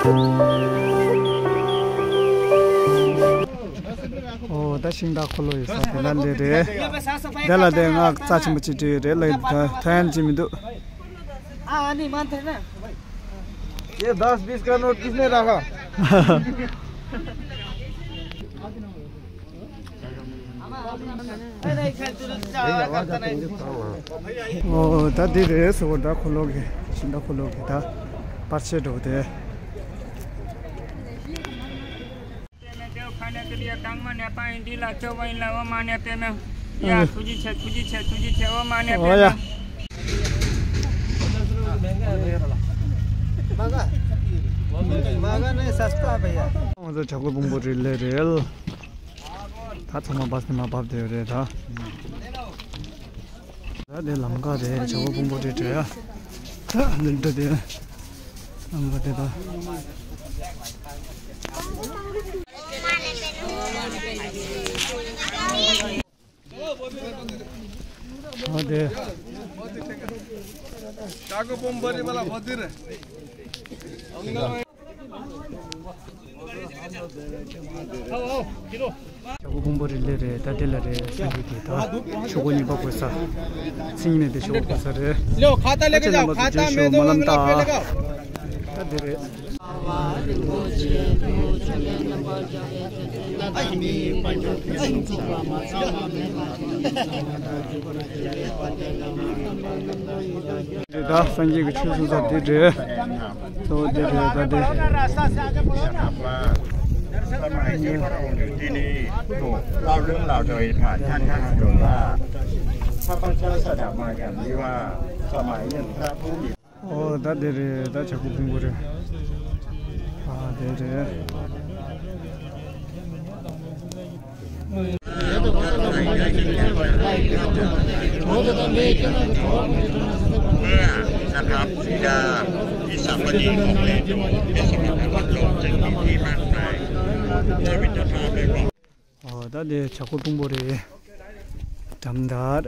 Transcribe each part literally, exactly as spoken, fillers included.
ཨོ་ད་ཤིང་རྟ་འཁོར་ལོ་ཡོད་ས་དེ་ལ་འདི་རེད། དེ་ལ་དེ་ང་རྩ་ཆེན་པོ་ཅིག་བྲིས་ཡོད་རེད་ལ། ད་ཐོན་ཡ་ཅིག་མི་འདུག ये दस बीस का नोट किसने रखा? ཨོ་ད་འདི་རེད་ཟེར་བ། ད་འཁོར་ལོ་གི་ཤིང་རྟ་འཁོར་ལོ་གི་ད་པར་ཆས་འགྲོ་དེ། खाने के लिए तंग में नेपाल हिंदी ला चो वही ला वो माने पे में। या तुझी छे, तुझी छे, तुझी छे, वो माने पे में। महंगा है भैया। महंगा नहीं, सस्ता है भैया। ང་ཚོ་བྱ་རྒོད་ཕུང་པོ་རི་ལ་རེད། ད་ཚང་མ་བཱས་ནས་མར་བབས་བསྡད་ཡོད་རེད་ད། ད་དེ་ལམ་ཁ་རེད། བྱ་རྒོད་ཕུང་པོ་རི་བྲོས་ཡ། ད་འདི་འདྲ་དེ་ལམ་ཁ་དེ་ད། ཨ་དེ། བྱ་རྒོད་ཕུང་པོ་རི་མ་ལ་བོ་དི་རེད། བྱ་རྒོད་ཕུང་པོ་རི་ལ་རེད། ད་དེ་ལ་རེད། སེང་གེ་དེ་ད་ཆོས་སྒོ་གཉིས་པ་བགོ་ས། མཚན་ཉིད་མེད་པའི་ཆོས་སྒོ་བགོ་ས་རེད། ལོ་ཁ་ཏ་ལེ་ཀ་ཇའོ། ཁ་ཏ་མེ་དོ་ལམ་ལ་ཕེ་ལེ་ཀ། ད་དེ་རེད། འདི་ད་སངས་རྒྱས་ཀྱི་ཆོས་གསུང་ས་འདི་རེད། གཙོ་བོ་འདི་རེད། ད་འདི། ཨོ་ད་འདི་རེད། ད་བྱ་རྒོད་ཕུང་པོ་རེད། ཨ་འདི་རེད། ཨོ་ད་དེ་བྱ་རྒོད་ཕུང་པོ་རེད། འགྲམ་དར།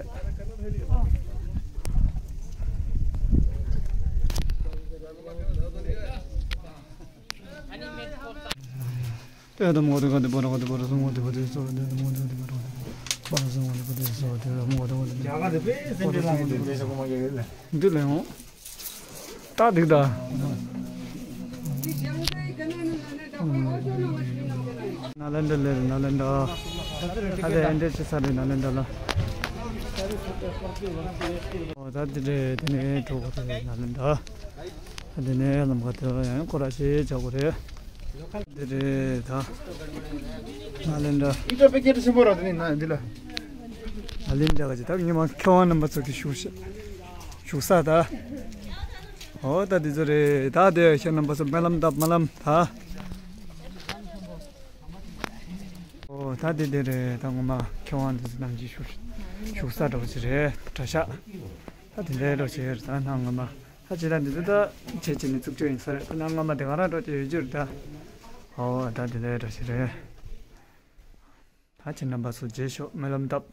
འདི་ལས་འོང་། ཏག་འདུག་ད། ནཱ་ལེནྡྲ་ལ་རེད། ནཱ་ལེནྡྲ། ད་དེ་ཨེ་འདྲས་ཅི་ས་རེད། ནཱ་ལེནྡྲ་ལ། ཨོ་ད་དེ་རེད། དེ་ནས་གྲོགས་པོ་དེ་ནཱ་ལེནྡྲ། ད་དེ་ནས་ལམ་ཁ་དེ་ཡང་སྐོར་ར་ཞིག་བྱ་དགོས་རེད། འདི་རེད་ད། ནཱ་ལེནྡྲ། ཨི་ཏྲ་པེ་ཀེ་ཏི་ཆེན་པོ་ར་དེ་ནི་ན་འདི་ལ། ནཱ་ལེནྡྲ་ག་ཅི་ད་ཉི་མ་མཁས་དབང་རྣམ་པ་ཚོ་གི་བཞུགས་ས། བཞུགས་ས་ད། ཨོ་ད་འདི་ཚོ་རེད། ད་དེ་ཤ་རྣམ་པ་ཚོ་སྨོན་ལམ་བཏབ་སྨོན་ལམ་ད། ཨོ་ད་འདི་འདི་རེད། ད་ངོ་མ་མཁས་དབང་འདི་ཚོ་རྣམས་ཀྱི་བཞུགས་བཞུགས་ས་འདྲ་བོ་ཅིག་རེད། གྲྭ་ཤག་ད་དེ་འདྲའི་འདྲ་བོ་ཅིག་རེད། ད་ནང་ངོ་མ། ད་ཅི་ལ་འདི་ཚོ་ད་བྱས་བྱས་ནས་བཙུགས་བཅོས་ཡིན་ས་རེད། ད་ནང་ངོ་མ་དེ་ག་རང་འགྲོ་བྱས་ཡོད་རྒྱུ་རེད་ད། ཨོ་ད་དེ་འདྲའི་འདྲ་བོ་ཅིག་རེད། ད་ཁྱེད་རྣམ་པ་ཚོ་རྗེས་ཤོག་སྨོན་ལམ་བཏབ།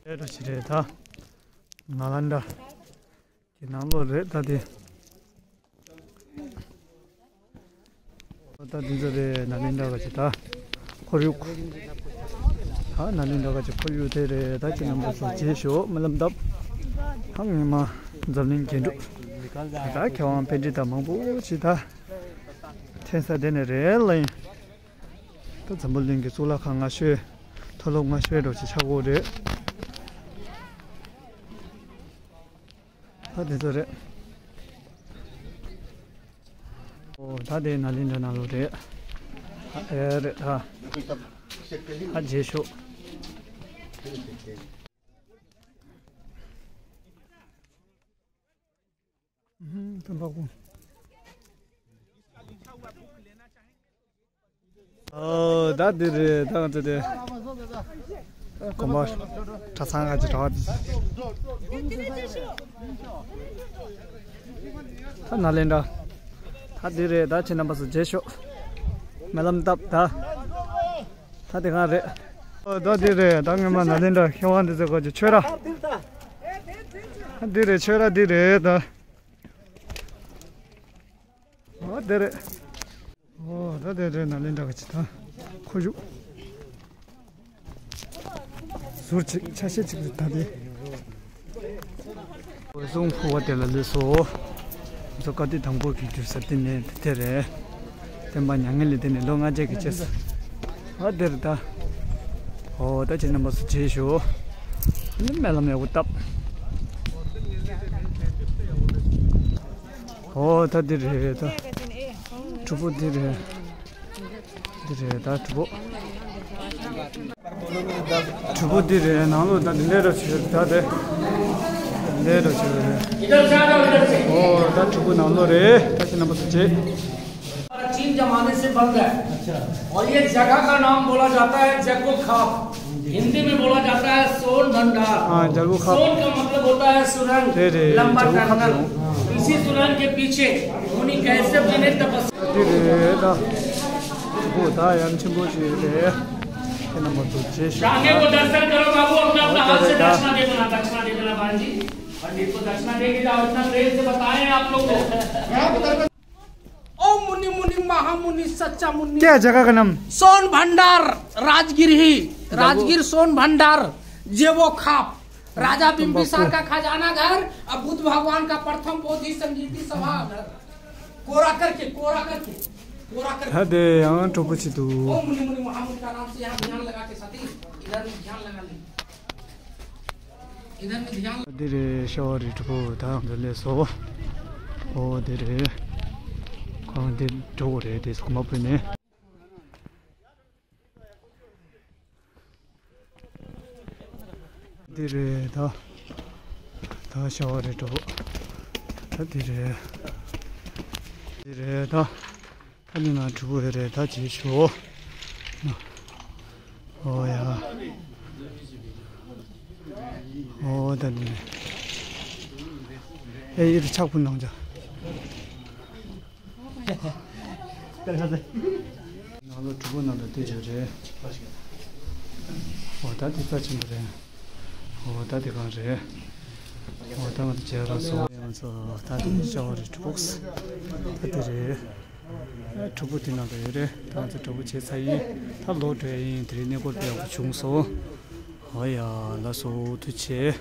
དེ་འདྲ་བོ་ཅིག་རེད་ད། ནཱ་ལེནྡྲ་གི་ནང་ལོགས་རེད་ད་དེ། ད་འདི་ཚོ་རེད། ནཱ་ལེནྡྲ་ག་ཅི་ད། ཁོར་ཡུག་ད་ནཱ་ལེནྡྲ་ག་ཅི་ཁོར་ཡུག་དེ་རེད། ད་ཁྱེད་རྣམ་པ་ཚོ་རྗེས་ཤོག་སྨོན་ལམ་བཏབ། ད་ངོ་མ་འཛམ་གླིང་རྒྱན་དྲུག་ད་མཁས་དབང་པཎྜི་ཏ་མང་པོ་ཅིག་ད་འཐེན་ས་དེ་ནས་རེད་ལ་ཡིན། ད་འཛམ་བུ་གླིང་གི་གཙུག་ལག་ཁང་སྔ་ཤོས། མཐོ་སློབ་སྔ་ཤོས་འདྲ་བོ་ཅིག་ཆགས་ཀྱི་ཡོད་རེད། ད་དེ་ཚོ་རེད། ཨོ་ད་དེ་ནཱ་ལེནྡྲ་ནང་ལོགས་རེད། ཨེ་རེད་ད། ད་རྗེས་ཤོག་ཨུམ། ད་འཕགས་པོ། ཨོ་ད་འདི་རེད། ད་ང་ཚོ་དེ་དགོན་པ་གྲྭ་ཚང་ཁ་ཅིག་གྲྭ་བ། ད་ནཱ་ལེནྡྲ། ད་འདི་རེད། ད་ཁྱེད་རྣམ་པ་ཚོ་རྗེས་ཤོག་སྨོན་ལམ་བཏབ་ད། ད་དེ་གང་རེད། ཨོ་ད་འདི་རེད། ད་སྔོན་མ་ནཱ་ལེནྡྲ་མཁས་དབང་འདི་ཚོ་ག་ཅིག་ཆོས་ར། ད་འདི་རེད། ཆོས་ར་འདི་རེད་ད། ཨོ་དེ་རེད། ཨོ་ད་དེ་རེད། ན་ལེན་འདྲ་ག་ཅི་ད་ཁོ་བཞུགས། ཟུར་ཅིག་ཆ་ཤས་ཅིག་རེད་ད་དེ། འོད་སྲུང་ཕུ་བ་དེ་ལ་སླེབས་སོ། ང་ཚོ་བཀའ་དུས་དང་པོ་གི་རྒྱུ་ས་དེ་ནས་དེ་རེད། སྟོན་པ་མྱ་ངན་ལས་འདས་ནས་ལོ་ལྔ་བརྒྱ་གི་རྗེས་སུ། ཨ་དེར་ད། ཨོ་ད་ཁྱེད་རྣམ་པ་ཚོ་མཇལ་ཞུ། སྨོན་ལམ་ཡག་པོ་བཏབ། ཨོ་ད་འདི་རེད་ད། གྲུ་པོ་འདི་རེད། འདི་རེད་ད་གྲུ་པོ། གྲུ་པོ་འདི་རེད། ནང་ལོགས་ད་འདི་ལས་རོགས་བྱོས་ད་དེ། ལས་རོགས་བྱོས་རེད། ཨོ་ད་གྲུ་པོ་ནང་ལོགས་རེད། ད་ཁྱེད་རྣམ་པ་ཚོ་མཇལ། चीन जमाने से बंद है। अच्छा। और ये जगह का नाम बोला जाता है जग्गो खाप। हिंदी में बोला जाता है सोन भंडार। हाँ, जग्गो खाप। सोन का मतलब होता है सुरंग, रे, रे, लंबा जग्गो खाप टनल। जो। इसी सुरंग के पीछे मुनि कश्यप जी ने तपस्या। रे, रे, दा। वो दा, याम छिम्बो जी रे। के नंबर दो, जय श्री राम। आगे को दर्शन करो बाबू, अपना, अपना हाथ से दर्शना दे देना, दर्शना दे देना बहन जी। पंडित को दर्शना दे के जाओ, इतना प्रेम से बताएं आप लोग को। ओम मुनि मुनि महामुनि सच्चा मुनि। क्या जगह का नाम? सोन भंडार, राजगीर ही। राजगीर सोन भंडार, जेवो खाप, राजा बिंबिसार का खजाना घर, अब बुद्ध भगवान का प्रथम बोधि संजीति सभा घर। कोरा करके, कोरा करके, कोरा करके। ད་དེ་ཡང་གྲུ་པོ་ཆེ་འདུག། ओम मुनि मुनि महामुनि का नाम से यहाँ ध्यान लगा के सती, इधर भी ध्यान लगा ले। འདི་རེད། ཤ་བ་རི་གྲུ་པོ་ད་འདི་ལས་སོ། ཨོ་འདི་རེད། ཁོང་འདི་འགྲོ་གི་རེད། དེ་སོ་མ་བུད་ནས། འདི་རེད་ད། ད་ཤ་བ་རི་གྲུ་པོ། ད་འདི་རེད། འདི་རེད་ད། ཨ་ནི་ང་གྲུ་པོ་ཡོད་རེད། ད་ཅིག་ཞུ། ཨོ་ཡ། ཨོ་ད་ནི། ཨེ་ཡིར་ཆག་པོ་ནང་ཇ། ནང་ལོ་གྲུ་པོ་ནང་ལ་བལྟས་ཡོད་རེད། ཨོ་ད་དེ་རྩ་ཆེན་པོ་རེད། ཨོ་ད་དེ་གང་རེད། ཨོ་ད་ང་ཚོ་མཇལ་རང་སོང་། ང་ཚོ་ད་དེ་ཤ་བ་རི་གྲུ་པོ། ད་དེ་རེད། གྲུ་པོ་དེ་ནང་ལ་ཡོད་རེད། ད་ང་ཚོ་གྲུ་པོ་བྱས་ཚར་ཡིན། ད་ལོག་འགྲོ་ཡ་ཡིན། དེ་རིང་གནས་སྐོར་དཔེ་ཡག་པོ་བྱུང་སོང་། ཨོ་ཡ་ལགས་སོ། ཐུགས་རྗེ་ཆེ།